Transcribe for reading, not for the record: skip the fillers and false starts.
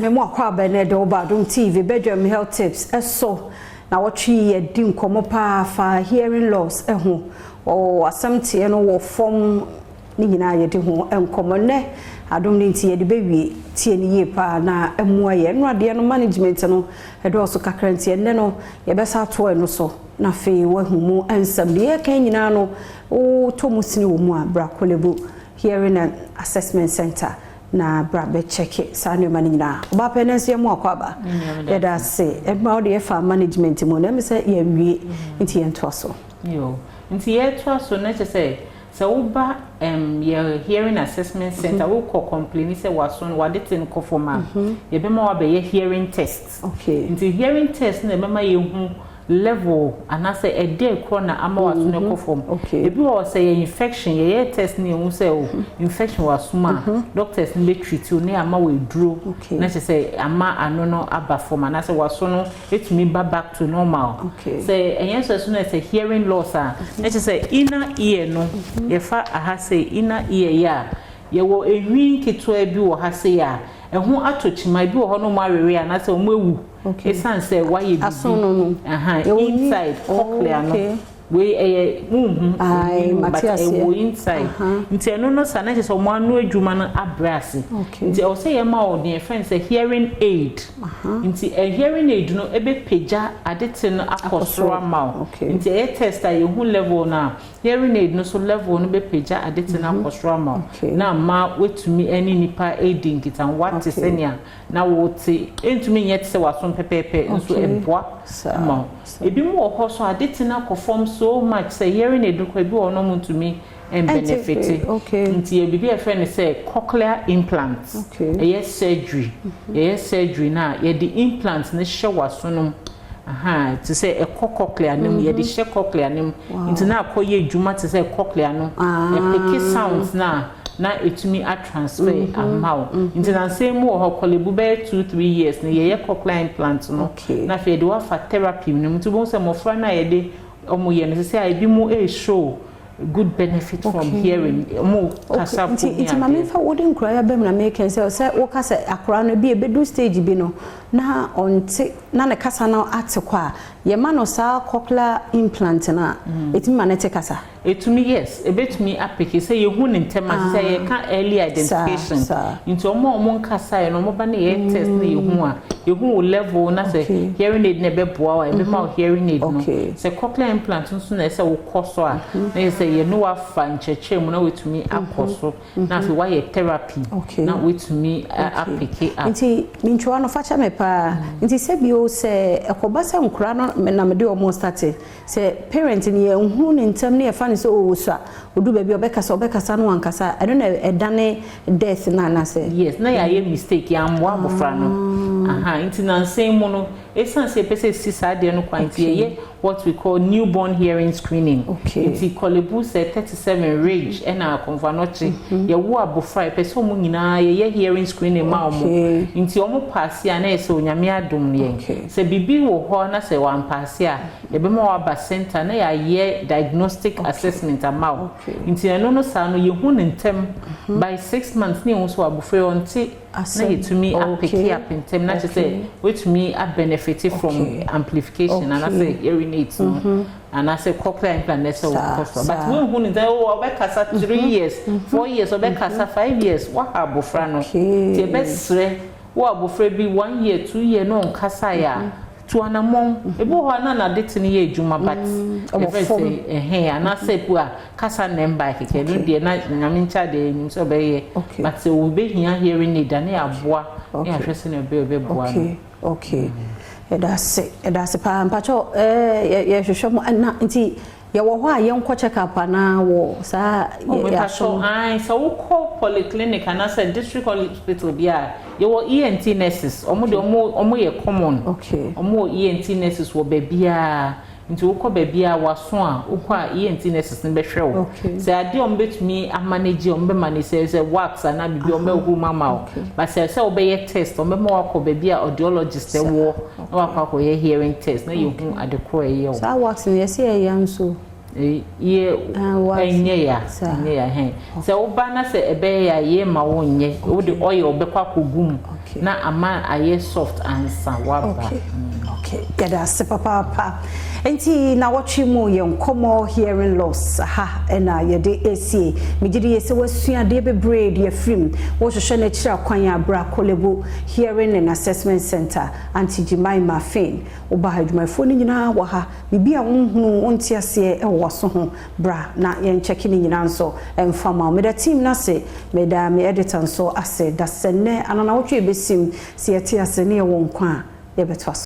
Me mu akɔ aba ne de woba Adom TV bedwam health tips ɛso na wɔtwe yɛdi nkɔmmɔ paa fa hearing loss ɛho. Ɔ asɛm teɛ no wɔ fam ne nyinaa yɛde ho nkɔmmɔ nnɛ. Adom no nti yɛde bɛwie. Tie no yie paa na ɛmmoa yɛ. Ɛno adeɛ no management no ɛdɔɔso kakra, nti ɛnnɛ no yɛbɛsa ato ɛno so na afei wahu mu nsɛm deɛ yɛka nyinaa no. Wotɔ mu sini wɔ mu a, bra Korle Bu Hearing and Assessment Center na bra bɛkyɛke saa nneɛma no nyinaa. Ɔbaa pɛ no nso yɛ mu akɔ aba, yɛda ase. Ɛma wode yɛfa management mu na ɛmi sɛ yɛnwie, nti yɛntoa so. Yo, nti yɛtoa so na kyerɛ sɛ woba yɛ hearing assessment center, wokɔ complain sɛ waso no wade te no kɔ fam a, yɛbɛma wabɛyɛ hearing test. Nti hearing test na ɛbɛma yɛhu level anaasɛ ɛdɛ korɔ na ama waso no kɔ fam. Ebi wɔ sɛ yɛ infection, yɛyɛ test na yɛhu sɛ o infection wɔ asom a, doctors no bɛ treat wo ne ama wɔ eduro na kyerɛ sɛ ama ano no aba fam anaasɛ waso no etumi ba back to normal. Sɛ ɛnyɛ sɛ so na sɛ hearing loss a, na kyerɛ sɛ inner ear no, yɛfa aha sɛ inner ear yi a, yɛwɔ enwi nketewa bi wɔ ha sɛ a ɛho atɔ kyima bi wɔ hɔ no mu awewe anaasɛ wɔn ewu esan sɛ wayɛ bibi. Aso no. Inside cochlea no, wei ɛyɛ nhu but ɛwɔ inside. Nti ɛno no sa na kyerɛ sɛ wɔn ano adwuma no abrɛ ase, nti ɛwɔ sɛ yɛma wɔ deɛ yɛfrɛ no sɛ hearing aid. Nti ɛ hearing aid no ɛbɛpagya ade te no akɔ soro ama wo. Nti ɛyɛ test a yɛhu level no a, hearing aid no so level no bɛpagya ade te no akɔ soro ama wo na ama watumi ɛne nipa edi nkitaho, wate sɛnea na wote. Ntumi nyɛ te sɛ waso pɛpɛɛpɛ nso ɛboa ma wo. Ebi mu wɔ hɔ so ade te no akɔ fam so much sɛ hearing aid no kɔ, ebi wɔ hɔ no ɔmo ntumi mbenefit. Nti yɛ biribi a yɛfrɛ no sɛ cochlear implant. Ɛyɛ surgery. Yɛyɛ surgery na yɛde implant no hyɛ w'aso no mu aha te sɛ ɛkɔ cochlea no mu. Yɛde hyɛ cochlea no mu, nti na akɔyɛ adwuma te sɛ cochlea no ɛpick sounds na ɛtumi atransfer ama wo. Nti nansɛn mu wɔ hɔ, Korle Bu, bɛyɛ 2-3 years no yɛyɛ cochlear implant no na afei yɛde wafa therapy no mu. Nti wobɛhu sɛ mmɔfra no a yɛde ɔmo yɛ no sɛ a ebi mu ɛreshow good benefit from hearing, ɔmo kasa po. Nti maame, nfa wode nkura yɛ bɛm na meka sɛ woka sɛ akora no bi ebedu stage bi no na ɔnte na ne kasa no ate kɔ a, yɛma no saa cochlear implant no a, ɛtumi ma ne te kasa? Etumi, yes, ebetumi apick sɛ yehu ne ntɛm a sɛ yɛka early identification. Nti ɔmo a ɔmo nkasa yɛ no, ɔmo ba ne yɛ test na yehu a, yehu wo level na sɛ hearing aid na ɛbɛboa wo a, ɛbɛma wo hearing aid no. Sɛ cochlear implant nso na ɛsɛ wokɔ so a, na yɛ sɛ yɛne wafa nkyerɛkyerɛ mu na watumi akɔ so na afei wayɛ therapy na watumi apick up. Nti mintwa no fakyɛ me paa. Nti sɛ bio sɛ ɛkɔba sɛ nkora no na mede ɔmo start sɛ parent no yɛnhu ne ntɛm ne yɛfa ne sɛ ɔwɔ so a, odu baabi a ɔbɛkasa, ɔbɛkasa no wankasa, ɛno na ɛdane death no anaasɛ? Yes, na yɛayɛ mistake, yɛammoa abɔfra no aha. Nti nansɛn mu no, ɛsiane sɛ yɛpɛ sɛ ɛsi saa adeɛ no kwan nti, yɛyɛ what we call newborn hearing screening. Nti Korle Bu sɛ 37, Ridge ɛna Komfo Anokye, yɛwo abɔfra, yɛpɛ sɛ ɔmo nyinaa yɛyɛ hearing screening ma ɔmo. Nti ɔmo pass a, na yɛ sɛ Onyame adom yɛn. Sɛ biribi wɔ hɔ na sɛ wampass a, yɛbɛma waba center na yɛayɛ diagnostic assessment ama wo. Nti ɛno no saa no, yɛhu ne ntɛm by 6 months ne yɛhu sɛ abɔfra yi ɔnte na yɛtumi apick up ntɛm na kyerɛ sɛ wɔtumi abenefit from amplification anaasɛ hearing aids no anaasɛ cochlear implant na ɛsɛ wɔkɔ so. But wɔnhu ne ntɛm, ɔbɛkasa 3 years, 4 years, ɔbɛkasa 5 years, waha abɔfra no. Nti yɛbɛsrɛ wo, abɔfra bi 1 year, 2 year na ɔnkasa yɛ a, tu anammɔn. Ebi wɔ hɔ a na n'ade te no yɛ adwuma, but ɛwɔ yɛfrɛ fam. Sɛ ɛhɛn anaasɛ bu a kasa na ɛmba kɛkɛ no deɛ, na Nyame nkyɛn deɛ enim sɛ ɔbɛyɛ. But sɛ wɔbɛhia hearing aid a, ne yɛaboa ne yɛahwɛ sɛ ne ɔbɛyɛ ɔbɛboa no. Okay, yɛda ase, yɛda ase paa. Mpakyɛw, yɛhwehwɛ mu ɛna nti yɛwɔ hɔ a yɛnkɔ check up anaa wɔ saa Oh, yɛ mepatɔ asom? Ae, sɛ wokɔ polyclinic anaasɛ district hospital bi a, yɛwɔ ENT nurses. Ɔmo de ɔmo yɛ common. Ɔmo wɔ ENT nurses wɔ baabiara, nti wokɔ baabiara waso a, wokɔ a ENT nurses no bɛhwɛ wo. Sɛ adeɛ a ɔmo bɛtumi amanage, ɔmo bɛ manage sɛ wax anaa biribi, ɔmo bɛhohoro mu ama wo. But sɛ wobɛyɛ test, ɔmo bɛma wakɔ baabi a audiologist wɔ na wakɔ akɔyɛ hearing test na yɛhu ade korɔ ɛyɛ wo. Saa wax no yɛsɛ yɛyɛ nso? Yɛ. Ah, wax. Ɛnyɛ ya. Saa. Ɛnyɛ ya hɛn sɛ woba na sɛ ɛbɛyɛ ya, yɛ ma wo nyɛ wode oil bɛkɔ akɔgu mu. Na ama ayɛ soft ansa waba. Okay, yɛda ase papaapa. Nti na wɔtwe mu yɛ nkɔmmɔ hearing loss ha ɛna yɛde esie. Megye di yɛ sɛ wasua adeɛ bebree de afirim. Wɔhwehwɛ n'akyiri akwan a, abra Korle Bu Hearing and Assessment Center, Auntie Jemima Fane. Woba ha, adwumayɛfoɔ no nyinaa wɔ ha. Biribi a wonhunu, wonte aseɛ ɛwɔ w'aso ho, bra na yɛnkyɛke ne nyinaa nso ɛmfa ma wo. Meda team no ase, meda me editor nso ase. Da sɛ nnɛ ananawɔtwe yɛbɛsim sɛ yɛte ase ne yɛwɔ nkwa a, yɛbɛtoa so.